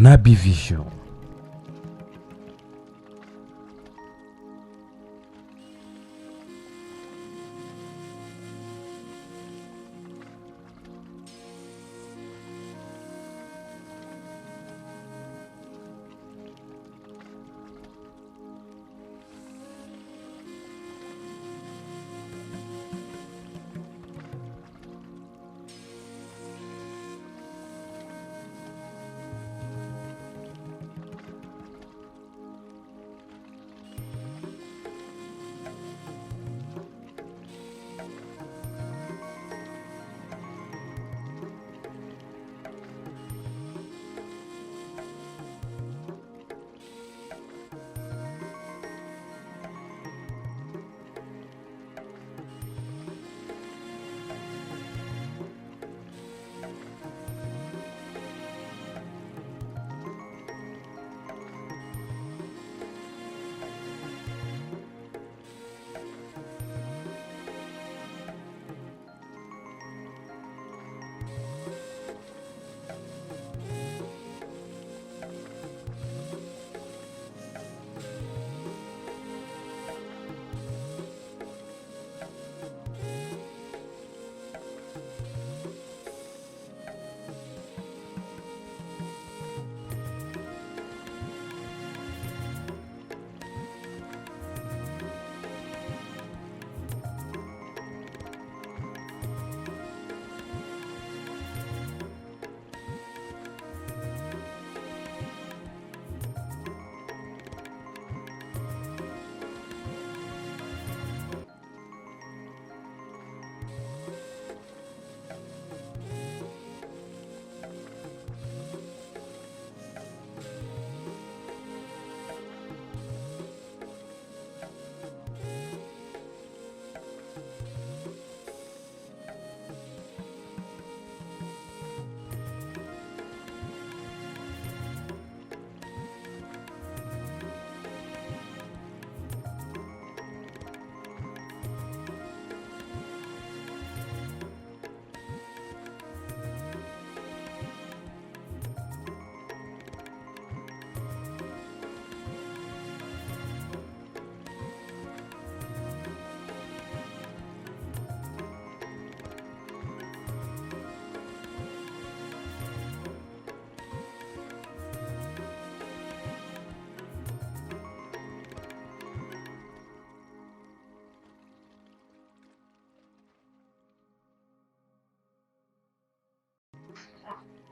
Naby Vision.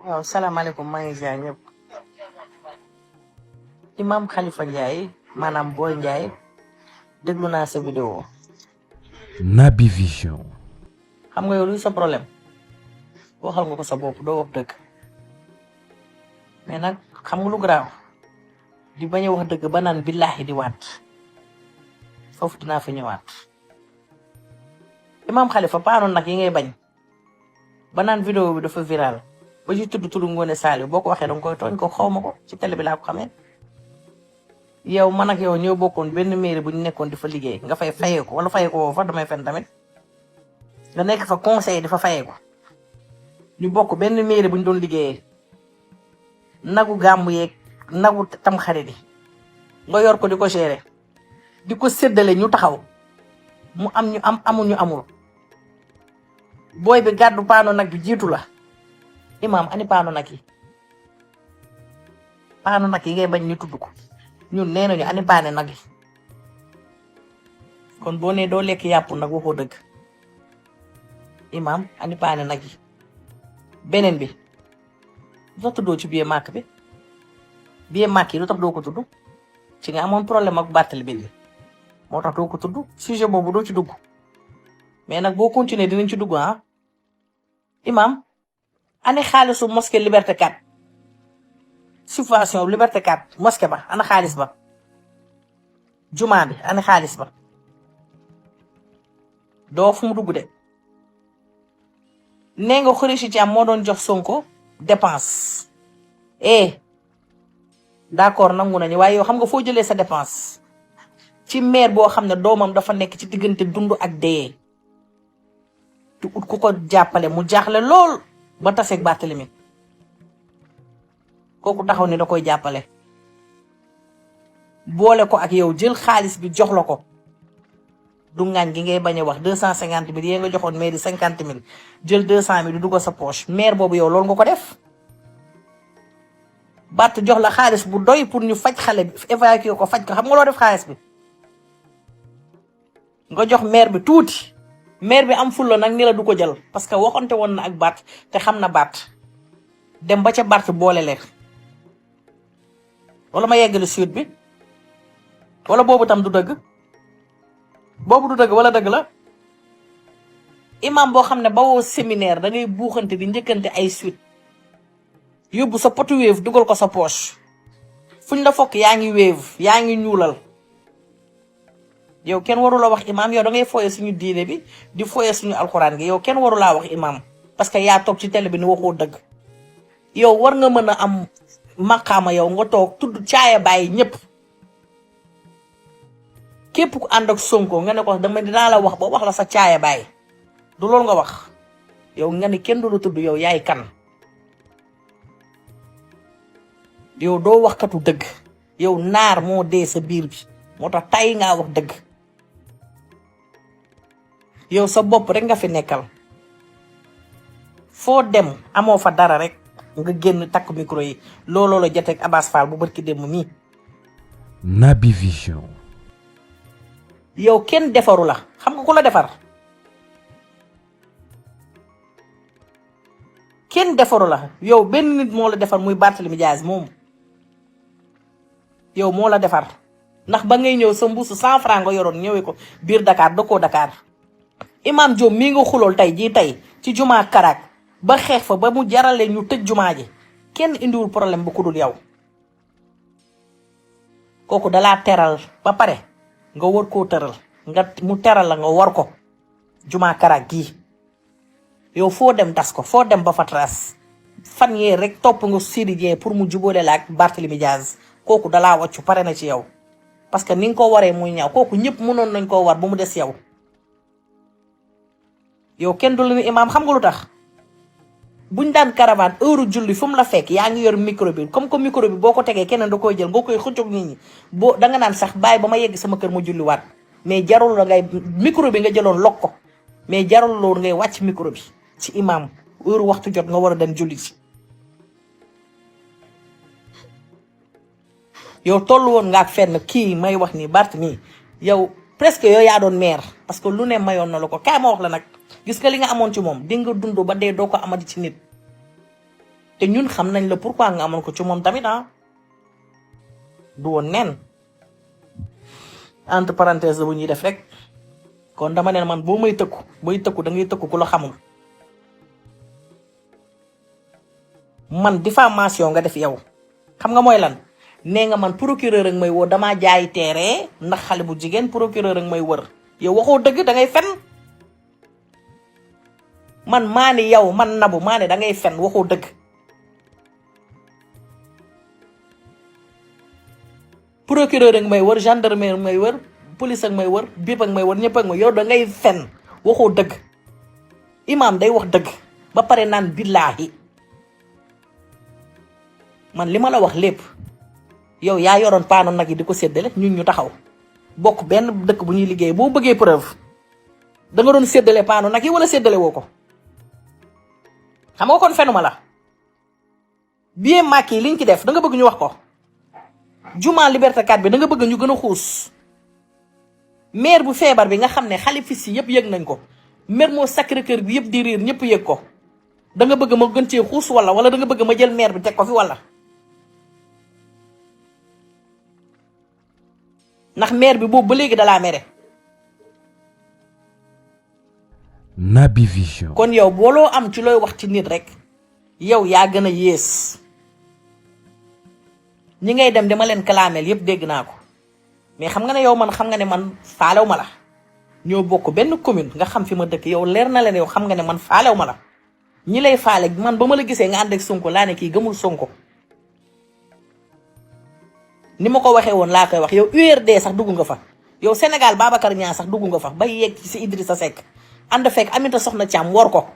waaw salaamaaleykum maa ngi ziar ñëpp Imam Khalifa Ndiaye maanaam Boy Ndiaye déglu naa sa vidéo Naby Vision. xam nga yow luy sa problème waxal nga ko sa bopp doo wax dëgg mais nag xam nga lu garaaw di bañ a wax dëgg ba naan billaahi di waat foofu dinaa fi ñëwaat Imam Khalifa paanoon nag yi ngay bañ ba naan vidéo bi dafa viral ba ci tudd Ngoné Saliou boo ko waxee danga koy tooñ ko xaw ma ko ci télé bi laa ko xamee yow man ak yow ñoo bokkoon benn mairie bu ñu nekkoon di fa liggéey nga fay fayee ko wala fayee ko woo fa damay fen tamit nga nekk fa conseil di fa fayee ko ñu bokk benn mairie bu ñu doon liggéeyee nagu gàmmu yeeg nagu tamxarit yi nga yor ko di ko gérer di ko séddale ñu taxaw mu am ñu am amul ñu amul booy bi gàddu paano nag bi jiitu la Imam ani paano nag yi ngay bañ ñu tudd ko ñun nee nañu ani paane nag yi kon boo nee doo lekk yàpp nag waxoo dëgg Imam ani paane nag yi beneen bi lu tax tuddoo ci billet màkk bi billet màkk yi lu tax doo ko tudd ci nga amoon problème ak bàttali bi moo tax doo ko tudd sujet boobu doo ci dugg mais nag boo continuer dinañ ci dugg ah Imam ani xaalisu mosquée Liberté 4 subvention Liberté 4 mosquée ba ana xaalis ba jumaa bi ana xaalis ba doo fu mu dugg de nee nga Khoureyssi Thiam moo doon jox Sonko dépense d'accord nangu nañu waaye yow xam nga foo jëlee sa dépense ci maire boo xam ne doomam dafa nekk ci diggante dund ak dee te ut ku ko jàppale mu jaaxle lool ba taseeg Barthélemy kooku taxaw ni da koy jàppale boole ko ak yow jël xaalis bi jox la ko du ngaañ gi ngay bañ a wax 250 000 yee nga joxoon maire 50 000 jël 200 000 du dugg sa poche maire boobu yow loolu nga ko def. Bart jox la xaalis bu doy pour ñu faj xale bi évacuer ko faj ko xam nga loo def xaalis bi nga jox maire bi tuuti maire bi am fulla nag ni la du ko jël parce que waxonte woon na ak Bart te xam na Bart dem ba ca Bart boole leen wala ma yeggali suite bi wala boobu tam du dëgg boobu du dëgg wala dëgg la imam boo xam ne ba woo séminaire da ngay buuxante di njëkkante ay suite yóbbu sa potu wéef dugal ko sa poche fuñ la fokk yaa ngi wéef yaa ngi ñuulal yow kenn waru la wax imam yow da ngay foye suñu diine bi di foye suñu alxuraan gi yow kenn waru laa wax imam parce que yaa toog ci télé bi ni waxoo dëgg yow war nga mën a am maqaama yow nga toog tudd caaya bàyyi ñëpp képp ku ànd ak Sonko nga ne ko dama dinaa la wax ba wax la sa caaya bàyyi du loolu nga wax yow nga ni kenn du la tudd yow yaay kan yow doo waxkatu dëgg yow naar moo dee sa biir bi moo tax tay ngaa wax dëgg yow sa bopp rek nga fi nekkal foo dem amoo fa dara rek nga génn takk micro yi looloo la joteeg Abass Fall bu barki dem mii. Naby Vision. yow kenn defaru la xam nga ku la defar kenn defaru la yow benn nit moo la defar muy Barthélémy Dias moom yow moo la defar ndax ba ngay ñëw sa mbuusu 100 francs nga yoroon ñëwee ko biir Dakar dëkkoo Dakar imam Diop mii nga xulool tey ci jumaa Karak ba xeex fa ba mu jarale ñu tëj jumaa ji kenn indiwul problème bu ku dul yow kooku dalaa teral ba pare nga war koo tëral mu teral la nga war ko jumaa Karak gii yow foo dem tas ko foo dem ba fa trace fan yee rek topp nga Sidi Dieng pour mu jubóole la ak Barthélémy Dias kooku dalaa wàccu pare na ci yow parce que ni nga ko waree muy ñaaw kooku ñëpp mënoon nañ koo war ba mu des yow yow kenn du la ni imaam xam nga lu tax buñ daan caravane heure julli fu mu la fekk yaa ngi yor micro bi comme que micro bi boo ko tegee keneen da koy jël nga koy xëccoog nit ñi boo danga naan sax bàyyi ba ma yegg sama kër ma julliwaat mais jarul la ngay micro bi nga jëloon lok ko mais jarul loolu ngay wàcc micro bi ci imaam heure waxtu jot nga war a dem julli ci yow tollu woon nga ak fenn kii may wax nii Bart nii yow presque yow yaa doon maire parce que lu ne mayoon na la ko kaay ma wax la nag gis nga li nga amoon ci moom di nga dund ba dee doo ko amati ci nit te ñun xam nañ la pourquoi nga amoon ko ci moom tamit du woon nen entre parenthèse la bu ñuy def rek kon dama ne man boo may tëkku booy tëkku da ngay tëkku ku la xamul man diffamation nga def yow xam nga mooy lan nee nga man procureur ak may woo damaa jaay teere ndax xale bu jigéen procureur ak may wër yow waxoo dëgg da ngay fen man maa ni yow man Nabou maa ne da ngay fen waxoo dëgg procureur ak may wër gendarmerie ak may wër police ak may wër bip ak may wër ñëpp ak may yow da ngay fen waxoo dëgg imam day wax dëgg ba pare naan billaahi man li ma la wax lépp yow yaa yoroon paano nag yi di ko séddale ñun ñu taxaw bokk benn dëkk bu ñuy liggéey boo bëggee preuve da nga doon séddale paano nag yi wala séddale woo ko xam nga kon fenuma la bien màkk yi liñ ci def da nga bëgg ñu wax ko juma Liberté 4 bi da nga bëgg ñu gën a xuus maire bu feebar bi nga xam ne xalifis yi yëpp yëg nañ ko Mermoz Sacré-Cœur bi yëpp di riir ñëpp yëg ko da nga bëgg ma gën cee xuus wala da nga bëgg ma jël maire bi teg ko fi wala ndax maire bi boobu ba léegi dalaa mere Naby Vision. kon yow booloo am ci looy wax ci nit rek yow yaa gën a yées ñi ngay dem dama leen kalaameel yépp dégg naa ko mais xam nga ne yow man xam nga ne man faalew ma la ñoo bokk benn commune nga xam fi ma dëkk yow leer na leen yow xam nga ne man faalew ma la ñi lay faale man ba ma la gisee nga ànd ak Sonko laa ne kii gëmul Sonko ni ma ko waxee woon laa koy wax yow URD sax dugg nga fa yow Sénégal Babacar Niang sax dugg nga fa bay yegg ci si Idrissa Seck ànd fekk Aminata Soxna Thiam wor ko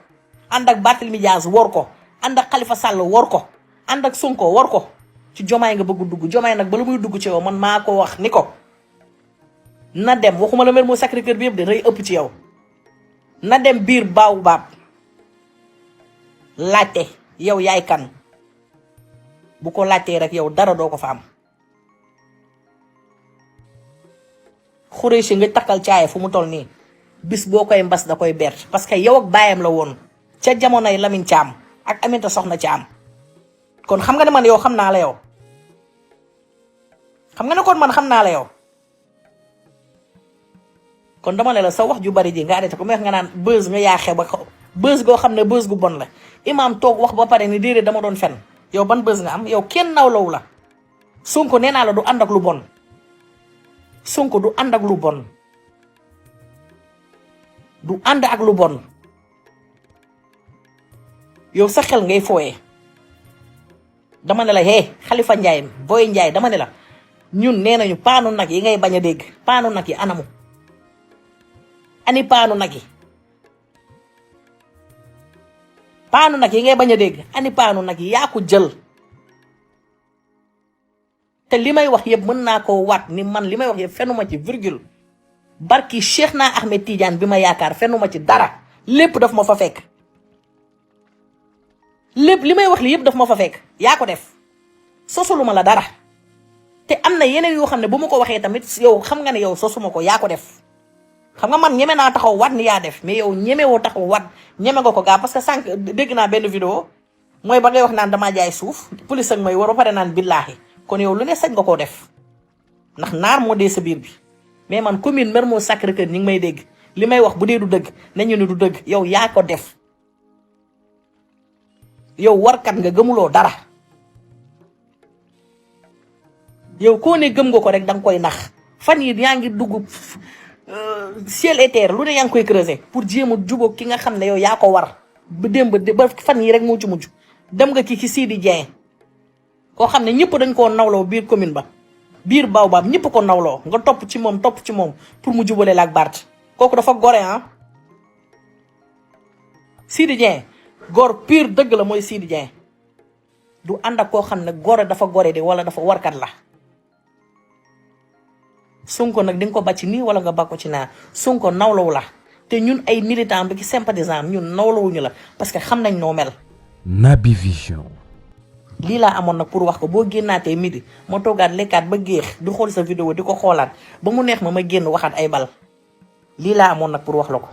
ànd ak Barthélémy Dias wor ko ànd ak Khalifa Sall wor ko ànd ak Sonko war ko ci Jomaay nga bëgg dugg Jomaay nag bala muy dugg ci yow man maa ko wax ni ko na dem waxuma la Mermoz Sacré-Cœur bi yëpp de rëy ëpp ci yow na dem biir Baobab laajte yow yaay kan bu ko laajtee rek yow dara doo ko fa am Khoureychi nga takkal caaye fu mu toll nii bis boo koy mbas da koy bert parce que yow ak baayam la woon ca jamonoy Lamine Thiam ak Aminata Soxna Thiam kon xam nga ne man yow xam naa la yow xam nga ne kon man xam naa la yow kon dama ne la sa wax ju bari ji nga arrêté ko mu wax nga naan buzz nga yaaxee ba ko buzz goo xam ne buzz gu bon la imaam toog wax ba pare ni déedéet dama doon fen yow ban buzz nga am yow kenn nawlaw la Sonko nee naa la du ànd ak lu bon Sonko du ànd ak lu bon du ànd ak lu bon yow sa xel ngay fooyee dama ne la Khalifa Ndiaye Boy Ndiaye dama ne la ñun nee nañu paanu nag yi ngay bañ a dégg paanu nag yi anamu ani paanu nag yi paanu nag yi ngay bañ a dégg ani paanu nag yi yaa ko jël te li may wax yëpp mën naa koo waat ni man li may wax yëpp fenuma ci virgule barki Cheikh na Ahmed Tidiane bi ma yaakaar fenuma ci dara lépp daf ma fa fekk lépp li may wax li yëpp daf ma fa fekk yaa ko def sosuluma la dara te am na yeneen yoo xam ne bu ma ko waxee tamit yow xam nga ne yow sosuma ko yaa ko def xam nga man ñeme naa taxaw waat ni yaa def mais yow ñeme woo taxaw waat ñeme nga ko gaa parce que sànq dégg naa benn vidéo mooy ba ngay wax naan damaa jaay suuf police ak may war ba pare naan billaahi kon yow lu ne sañ nga koo def ndax naar moo dee sa biir bi mais man commune Mermoz Sacré-Cœur ñi ngi may dégg li may wax bu dee du dëgg nañu ne du dëgg yow yaa ko def yow warkat nga gëmuloo dara yow koo ne gëm nga ko rek danga koy nax fan yi yaa ngi dugg ciel et terre lu ne yaa ngi koy creuser pour jéem a jubóog ki nga xam ne yow yaa ko war ba démb ba fan yi rek moo ci mujj dem nga ci Sidi Dieng koo xam ne ñëpp dañ koo nawloo biir commune ba biir Baobab ñëpp ko nawloo nga topp ci moom pour mu jubale la ak Bart kooku dafa gore Sidi Dieng góor pur dëgg la mooy Sidi Dieng du ànd ak koo xam ne gore dafa gore de wala dafa warkat la Sonko nag di nga ko bàcc nii wala nga bàkko ci naa Sonko nawlawu la te ñun ay militant bi ki sympathisant ñun nawlawuñu la parce que xam nañ noo mel. Naby Vision. lii laa amoon nag pour wax ko boo génnaatee midi ma toogaat lekkaat ba géex di xool sa vidéo di ko xoolaat ba mu neex ma génn waxaat ay bal lii laa amoon nag pour wax la ko.